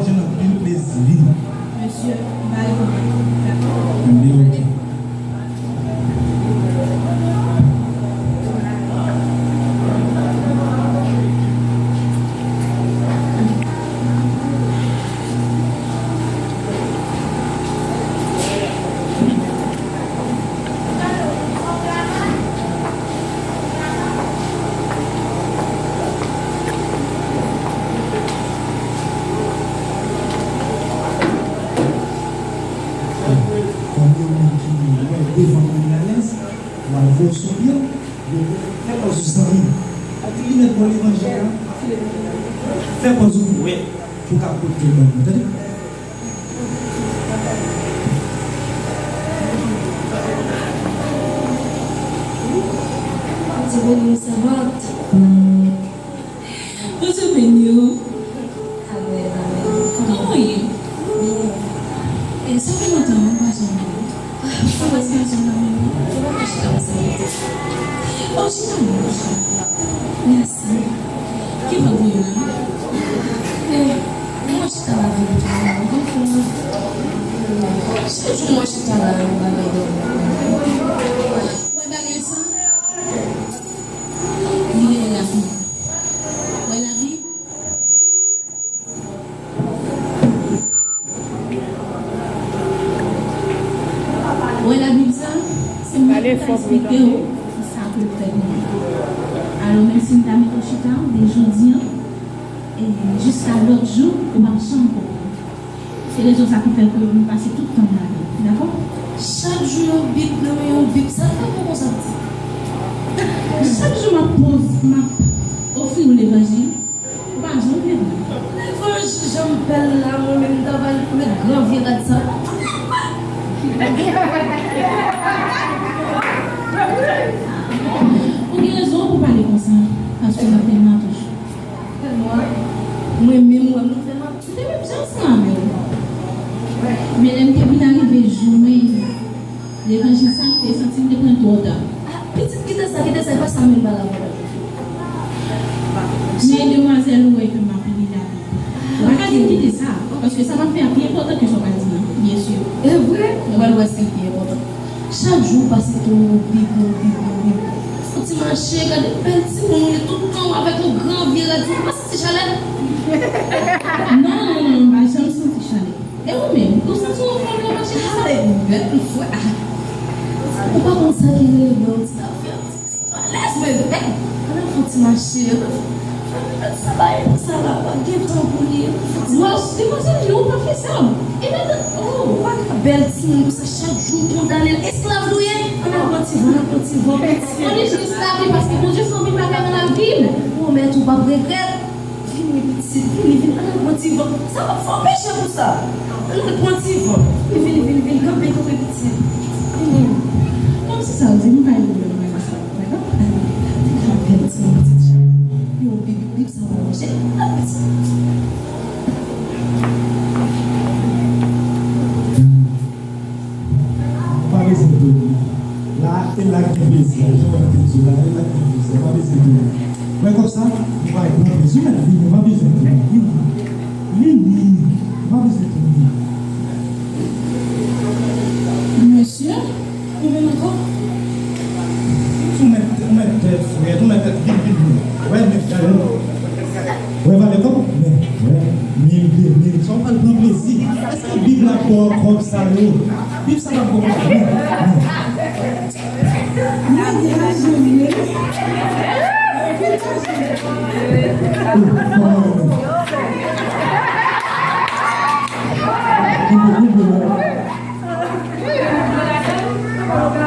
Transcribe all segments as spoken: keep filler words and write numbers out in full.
Jwenn anpil plezi, vini. Mesye, m pa reponn. Dakò? Byen, ok. Kòm yon moun ki wè devan moun li alèz, w al voye w sou pye, yo fè pòz ou zanmi. Ak linèt bò levanjil la, fè pòz ou pou wè, pou w ka pote l ban mwen, tande? Bondye beni w, sèvant. Bondye beni w. Amèn, amèn. Kòman w ye? Byen. E, sa fè lontan, m pa janm wè w. Ah, m pa janm nan menm. Ou pa ka chita ansanm. Oh, chita non, chita. Mèsi. Ki vag ou ye la? Eh, mwen chita la vin tou, mwen konn fè mwen. Chak jou mwen chita la, yon bagay dòmi. Wè bagay sa? Li rele Labib. Wè Labib? Wè Labib sa, se mwen ki ka eksplike w ki sa pou w fè pou mwen. Alò, menm si m ta mete w chita, de jodi a, e jiska lòt jou, ou p ap janm konprann. Se rezon sa ki fè ke nou pase tout tan n ladan, dakò? Chak jou yon Bib nan men yon Bib, sa fè w konsa di? Chak jou m ap poz, m ap ofri w levanjil. Ou pa janm vle pran. Levanjil jan m bèl la, mwen menm m ta va met gran vye rad sa. Ou gen rezon pou w pale konsa, paske m ap fè nwa toujou. Fè nwa? Mwen menm, ou wè m nan fè nwa? M te menm jan ansanm avè w. Men lè m te vin arive jwenn levanjil sa, m te santi m te pran twò ta. Ah, pitit, kite sa, kite sa, e pa sa menm m pral avè w la jodi. Men demwazèl, ou wè ke m ap li Labib. Ou pa ka di m kite sa, paske sa m ap fè a pi enpòtan ke sa w pral di m nan, byen si. E vre? Nou pral wè si l pi enpòtan. Chak jou w pase tou yon Bib, yon Bib, yon Bib. Fò w ti mache, gade bèl timoun ou ye, tout tan w avèk yon gran vye rad, ou pa santi chalè? Non, non, non, m pa janm santi chalè. E ou menm, ou santi w anfòm lè w mache konsa? Ay, bèl fwè. Ou pa konn sa ki rele bèl ti zafè. Alèz, men, men, ann al fè yon ti mache, ann al fè, ann al fè ti bagay konsa la, pa gen tan pou li, ann al fè ti mache. Demwazèl, non, ou pa fè sa. E madan, oh, ou pa ka bèl timoun konsa, chak jou w kondane l, esklav nou ye. Ann al pran ti van, ann al pran ti van, piti. Ann al jis lave, paske Bondye fè anpil bagay nan lavi m. Pwomèt ou p ap regrèt. Vini, pitit, vini, vini, ann al pran ti van. Sa p ap fè w peche pou sa. Ann al pran ti van. Vini, vini, vini, kanpe, kanpe, pitit. Vini. Kòmsi sa w di, m pa gen pwoblèm avèk sa, dakò? Ann al pran ti van, pitit. Yo, bib, bib, sa w manje. Ann al, pitit. Ou pa bezwen pè. La, e la ki gen plezi a. Jan w ap di la, e la ki gen plezi a. Ou pa bezwen pè. Wè kòb sa, ou va pran plezi. Ou mèt vini, ou pa bezwen pè. Vini. Vini. Ou pa bezwen pè. Mesye, ou menm ankò? Ou mèt, ou mèt tèt frèt, ou mèt tèt vin, vin, vin. Wè, mèt gade. Wè valè kòb? Men, wè, mil, de mil, sa w pral pran plezi. Èske Bib la ba w kòb sa yo? Bib sa pa ba w kòb sa yo. Men, men. Mwen degaje m, men. Oh, kòman yo menm? Ou bon, ou bon.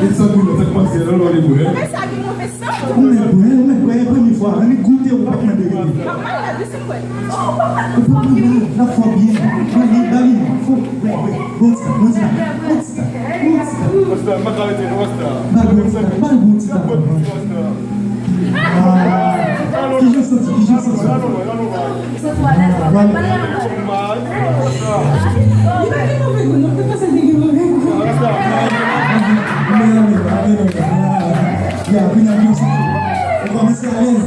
E sa ki nou fè pase nan lò li bwè. Ou mèt bwè, ou mèt bwè, e premye fwa, annik goute, ou p ap mande rete. Ou p ap mande, l ap fè w byen. Ba li, ba li, fò, bwè, bwè, bon ti tan, bon ti tan, bon ti tan, bon ti tan. Pastè, m pa ka rete non, pastè. Ba l bon ti tan, ba l bon ti tan. Ah, kijan w santi, kijan w santi? Li pa gen move gou, non. Mwen panse l te gen move gou. Men, men, men, men, men, ya, kounye a, kounye a, ou kòmanse alèz.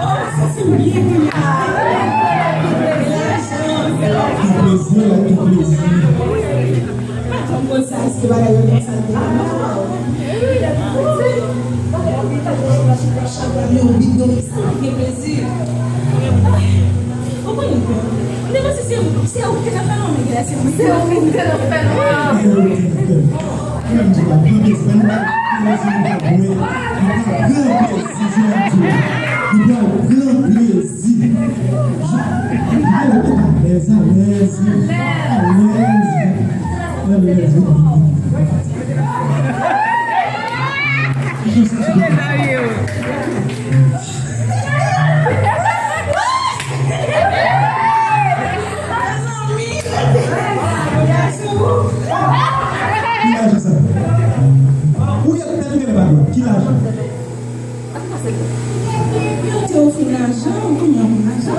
Oh, sa se byen kounye a. Bèl chans. Vwala ki plezi. Patwon m konn sa, èske bagay yo konsa l te ye? Chak lè m yon bidon, sa pa gen plezi. Ou konn yon pè. M te panse se ou, se ou ki te nan fè l, men se mwen. Se ou ki te nan fè l. Mwen menm, se pa pran plezi, men nou pral pran plezi, nou pral bwè, nou pral pran plezi, jodi a, nou pral pran plezi. Alèz, alèz, alèz, alèz. Ki lajan sa? Ou gen, tèt ou genlè pa dwòl. Ki lajan? Yo te ofri lajan, ou konnen yon lajan.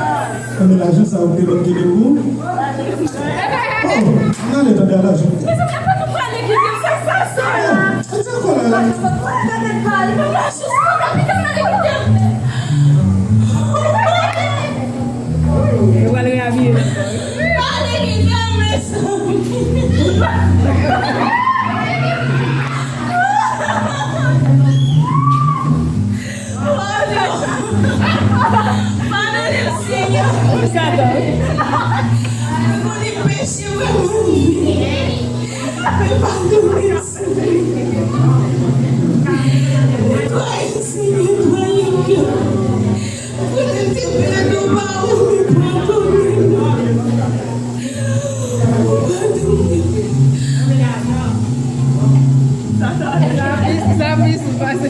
Konbyen lajan sa ou te lòt gen pou? Oh, ann ale tande a lajan. Mezanmi, apa nou pale kite m fè sa, sa? Oh, sa se ankò la, la. Gade pale, mwen jis konn kapital ale kite m. Yo pral reabiye l ankò. Pale kite m, mezanmi. Padone m, Senyè. Satan. Mwen konnen peche mwen, mwen. Men padone m, Senyè. Netwaye m, Senyè, netwaye m. Mwen te pèdi w, padone m. Padone m. Sa plis, sa plis ou pase.